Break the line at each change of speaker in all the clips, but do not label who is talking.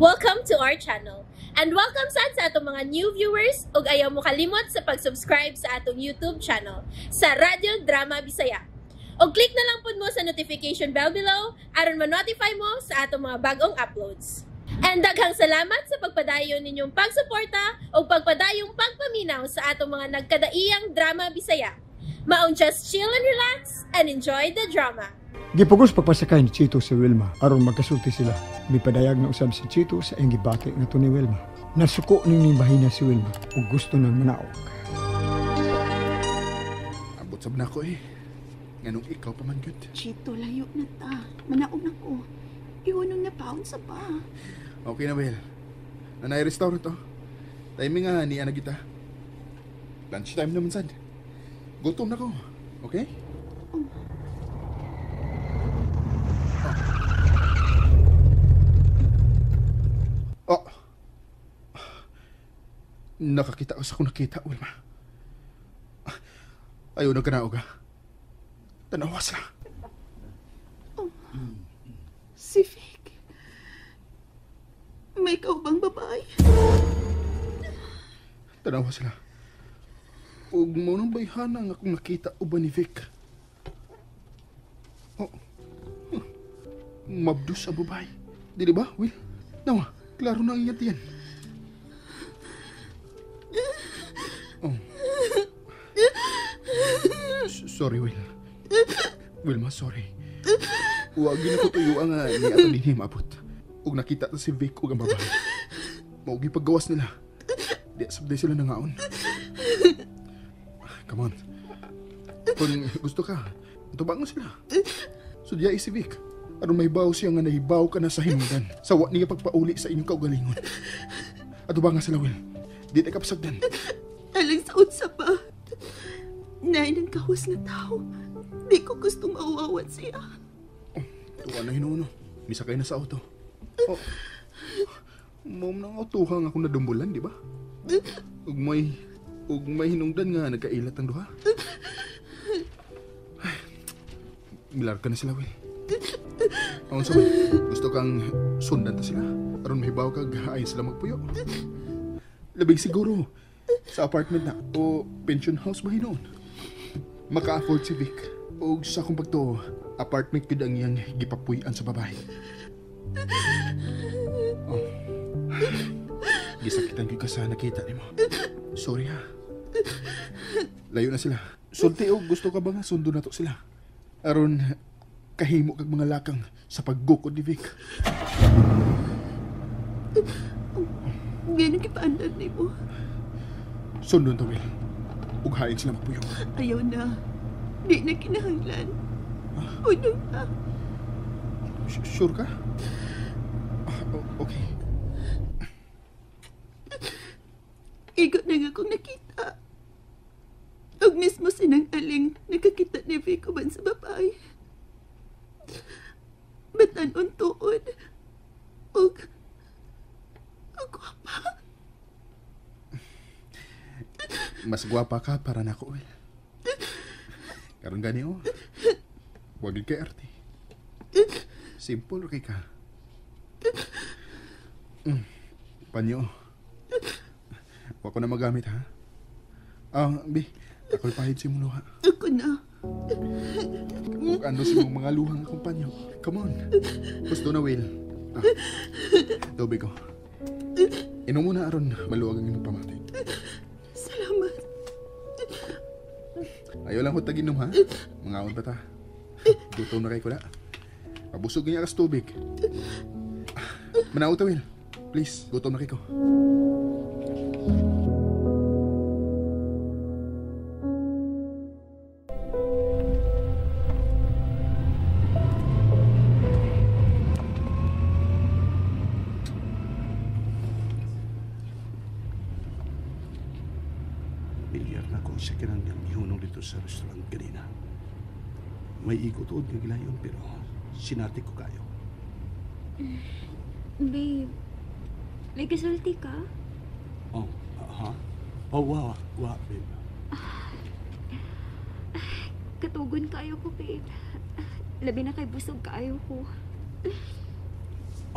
Welcome to our channel. And welcome sad sa atong mga new viewers ug ayaw mo kalimot sa pag-subscribe sa atong YouTube channel sa Radyo Drama Bisaya. Og click na lang pud mo sa notification bell below aron ma-notify mo sa atong mga bagong uploads. And daghang salamat sa pagpadayon ninyong pagsuporta ug pagpadayong pagpaminaw sa atong mga nagkadaiyang drama Bisaya. Maong just chill and relax and enjoy the drama.
Gipugos pagpasakay ni Chito si Wilma aron magkasulti sila. Mipadayag na usab si Chito sa iyang gibati nga ni Wilma. Nasuko ning bahina si Wilma ug gusto nang manaog.
Abot sab na ko eh. Nganong ikaw pa man gyud.
Chito, layo na ta. Manaog na ko. Iwanong na paon sa ba.
Okay na, Will. Nanay restaurant to. Timing nga ni ana kita. Lunch time naman sad. Gutom na ko. Okay? Oh. Nakakita ko sa kung nakita, Wilma. Ayaw na kanaog, ha? Tanawa sila.
Oh. Si Vic. May kaubang babae.
Tanawa sila. Huwag mo nang bayhana nga akong nakita uban ni Vic. Oh. Huh. Mabdus ang babae. Dili ba, Will? Nawa, klaro na ang iyat yan. Oh. Sorry, Will. Wilma, sorry. Huwag yun ako tuyo ang ni ato dinhi maabot. Ug nakita ta si Vic ug ang babae. Maugi paggawas nila. Di sabday sila nangaon. Come on. Kung gusto ka, tubangon sila. So diya si Vic. Aron may baw siya nga nahibaw ka na sa hinungdan. Sawa niya pagpauli sa inyong kaugalingon. Ato ba nga sila, Will? Di na kapasagdan.
Alang sa unsa pa. Nay ng kahus na tao. Di ko gustong mauwawan siya.
Oh, tuwa na hinuno. Misakay na sa auto. Oh, mom nang autohang ako nadumbulan, di ba? Ug may hinungdan nga nagkailat ang duha. Ay, milar ka na sila, Will. Aon sa gusto kang sundan ta sila. Aron mahibaw kag ayon sila magpuyo. Labing siguro sa apartment na o pension house ba hinoon. Maka-afford si Vic. Og sa akong pagtuo, apartment gud ang iyang gipapuy-an sa babae. Oh. Gisakitan gyud ka sa nakita nimo. Sorry ha. Layo na sila. Sulti og gusto ka ba nga sundo na to sila? Aron kahimo kag mga lakang sa paggukod ni Vic.
Ganun kipaandar nimo.
Sundon to, Will. Ug hain sila magpuyo.
Ayaw na. Di na kinahanglan. Unong na.
Sure ka? Okay.
Igo na nga kong nakita. Ug mismo sinang aling nakakita ni Vic uban sa babae. Batan-on tuod. Ug gwapa.
Mas gwapa ka para nako, Will. Karon gani oh. Wag kay arte. Simple kay ka. Panyo. Wa ko na magamit ha. Ah, bi, ako'y pahid si mong luha.
Ako na.
Ug ando si mong mga luhang akong panyo. Come on. Gusto na, Will. Ah, tubig ko. Inom mo na aron maluwag ang imong pamati.
Salamat.
Ayaw lang ko tag-inom ha. Mangaon pa ta. Gutom na kay ko na. Mabusog niya kas tubig. Manaw ta, Will. Please, gutom na kay ko.
Milyar na kung siya kinang niyang dito sa restaurant kanina. May igo tuod nga gilayon pero sinati ko kayo.
Babe, may kasulti ka?
Oh, ha? Oh, wow, wow, babe.
Katugon kayo ko, babe. Labi na kay busog kaayo ko.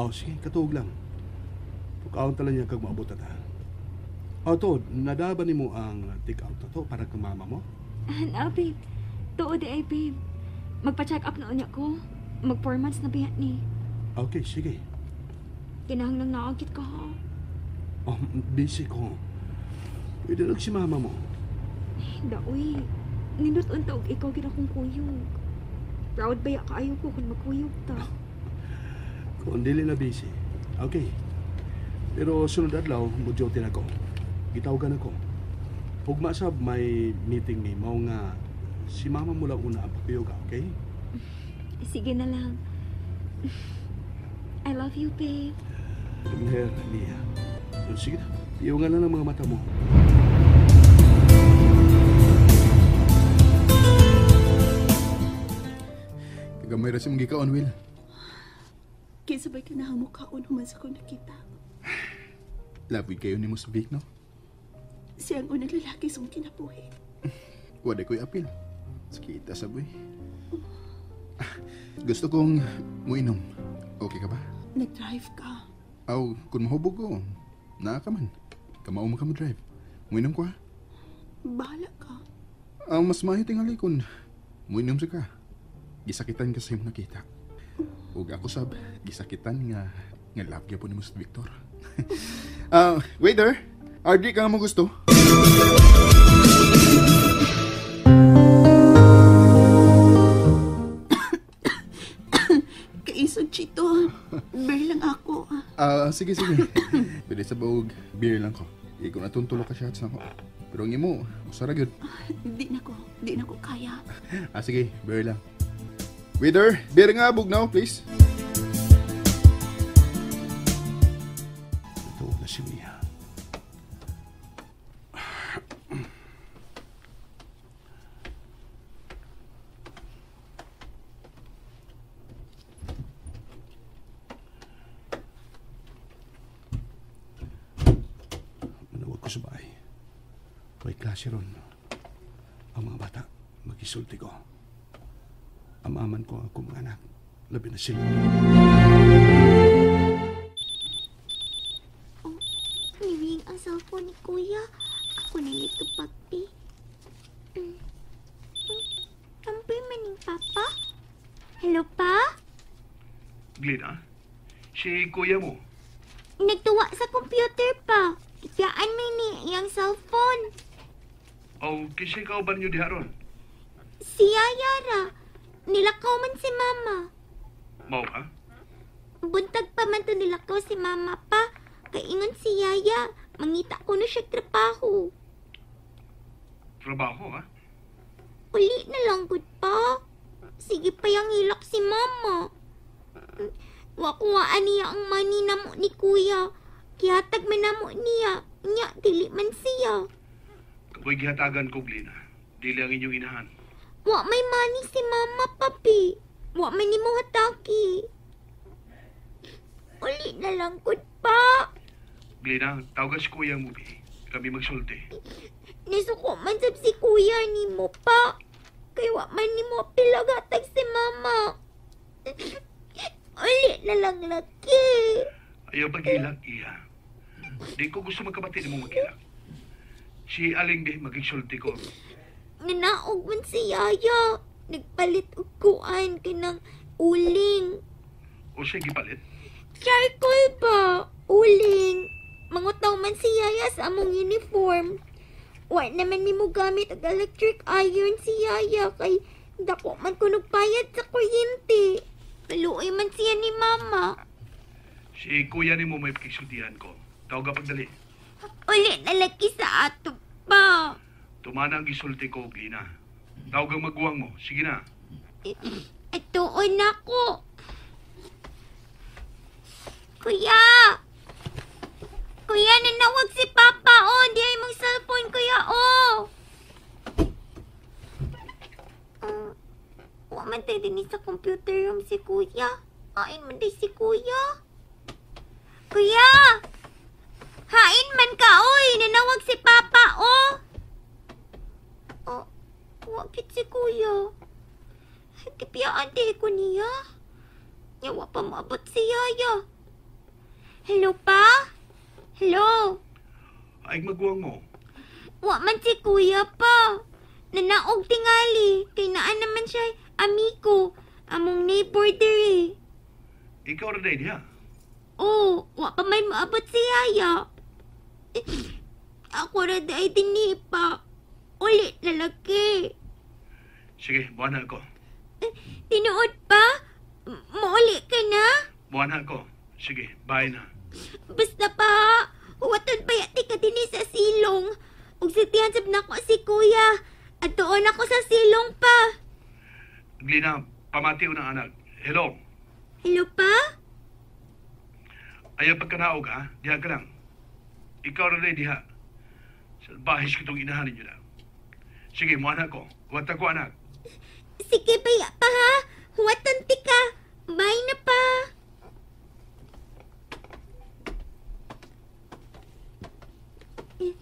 Oh, sige, katuog lang. Mukaon tala niya kag maabot ta. O to, nadaba nimo ang take out na to para kang mama mo?
Na, babe. Tuod ay, babe. Magpa-check up na unya ko. Mag 4 months na biya ni.
Okay, sige.
Kinahanglang naagit ka, ha?
Oh, busy ko. Pwede lang si mama mo.
Daoy. Nindot unta og ikaw gid akong kuyog. Proud ba ya kaayo ko kung magkuyog ta?
Kung dili na busy. Okay. Pero sunod adlaw, mo-duty na ko. Gitawagan ako. Ugma sab may meeting ni mao nga si mama mo lang una ang pakuyog, okay?
Sige na lang. I love you, babe.
Here, Mia. Sige na. Iungan na ng mga mata mo.
Kagamay ra si mong gikaon, Will.
Kinsa ba'y kanahang mukhaon human sa kong nakita?
Labi kayo ni mo sa Vic, no?
Siya ang unang lalaki sa mong kinabuhi.
Wala ko'y apil. Sakita sa boy. Gusto kong muinom. Okay ka ba?
Nag-drive ka.
Aw, kung mahubog ko, naa ka man. Kamao mo ka mo drive. Muinom ko ha?
Bahala ka.
Aw, mas maayo tingali kung muinom sa ka. Gisakitan ka sa imong nakita. Ug ako sab, gisakitan nga nga love gyapon nimo sa Victor. Waiter, RD ka nga mo gusto?
Kaisog, Chito. Beer lang ako.
Sige, sige. Pwede sa baog, beer lang ko. Ikaw na tulo ka shots na ko. Pero ang imo, usara gyud.
Di na ko kaya.
Sige, beer lang. Waiter, beer nga bugnaw, please.
Ito na si Mia. Manawag ko sa bahay. May klase ron. Ang mga bata, magisulti ko. Amaman ko ang mga anak. Labi na sila.
Oh, niring ang cellphone ni Kuya. Ako na nito pagpi. Kampi maning Papa? Hello, Pa?
Glina, si Kuya mo.
Nagtuwa sa computer pa. Ipiyaan may ni iyang cellphone.
Oh, kasi ikaw ba ninyo diha ron?
Si Yayara. Nilakaw man si Mama.
Mao ka?
Buntag pa man to nilakaw si Mama pa. Kaingon si Yaya, mangita ko na siya trabaho.
Trabaho, ha?
Uli na lang gud pa. Sige pa yung hilak si Mama. Wakuhaan niya ang money na mo ni Kuya. Kihatag man na mo niya. Nya, dili man siya.
Kapoy gihatagan ko, Glina. Dili ang inyong inahan.
Wa may money si Mama, papi. Wa man ni mo hataki. Uli na lang gud pa.
Glina, tawagan si Kuya mo, bi. Kami magsulti.
Nisuko man sab si Kuya ni mo pa. Kay wa man ni mo pilaghatag si Mama. Uli na lang laki.
Ayaw pag-ilak, iya. Di ko gusto magkabati ni mo mag-ilak. Si Aling di magigsulti ko.
Nanaog man si Yaya. Nagpalit og kuan kanang uling.
O siya gipalit?
Charcoal ba? Uling. Mangutaw man si Yaya sa among uniform. Wa naman ni mo gamit og electric iron si Yaya kay dako man kunog bayad sa kuryente. Maluoy man siya ni Mama.
Si Kuya ni mo may pakisultihan ko. Tawag ka pagdali.
Uli na lagi sa ato pa.
Tumana ang gisulti ko, Glina. Tawag ang maguwang mo. Sige na.
Atuon na ko. Kuya! Kuya, nanawag si Papa. Oh, di ay mong cellphone, Kuya. Oh! Wa man tayo din sa computer room si Kuya. Hain man din si Kuya. Kuya! Hain man ka, oy! Nanawag si Papa, oh! Oh, wakit si Kuya. Kipiyaan di ko niya. Yawa pa maabot si Yaya. Hello, Pa? Hello?
Ay maguwang mo.
Wa man si kuya pa. Nanaog tingali. Kay naa naman siya amigo. Among neighbor diri.
Ikaw ra day diha.
Oh, wa pa may maabot si Yaya. Eh, ako ra day dinhi pa. Uli lalaki.
Sige, buwan na ako.
Tinuod pa? Mauli ka na?
Buwan na ako. Sige, bye na.
Basta pa, huwaton pa yati ka dinhi sa silong. Ug sitihan sab nako si kuya. At doon ako sa silong pa.
Glina, pamati ng anak. Hello.
Hello pa?
Ayaw pagkanaog ha. Diha ka lang. Ikaw ra day diha. Salbahis kitong inahan ninyo na. Sige, mo anak ko. Huwat ako anak.
Sige baya pa ha. Huwaton ti ka. Bye na pa. Eh,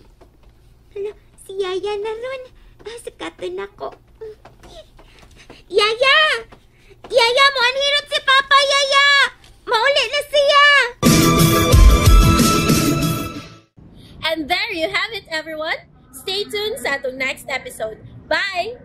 hala, si Yaya na ron. Ah, sakaton ako. Yaya! Yaya, mo anhirot si Papa, Yaya! Mauli na siya!
And there you have it, everyone. Stay tuned sa atong next episode. Bye!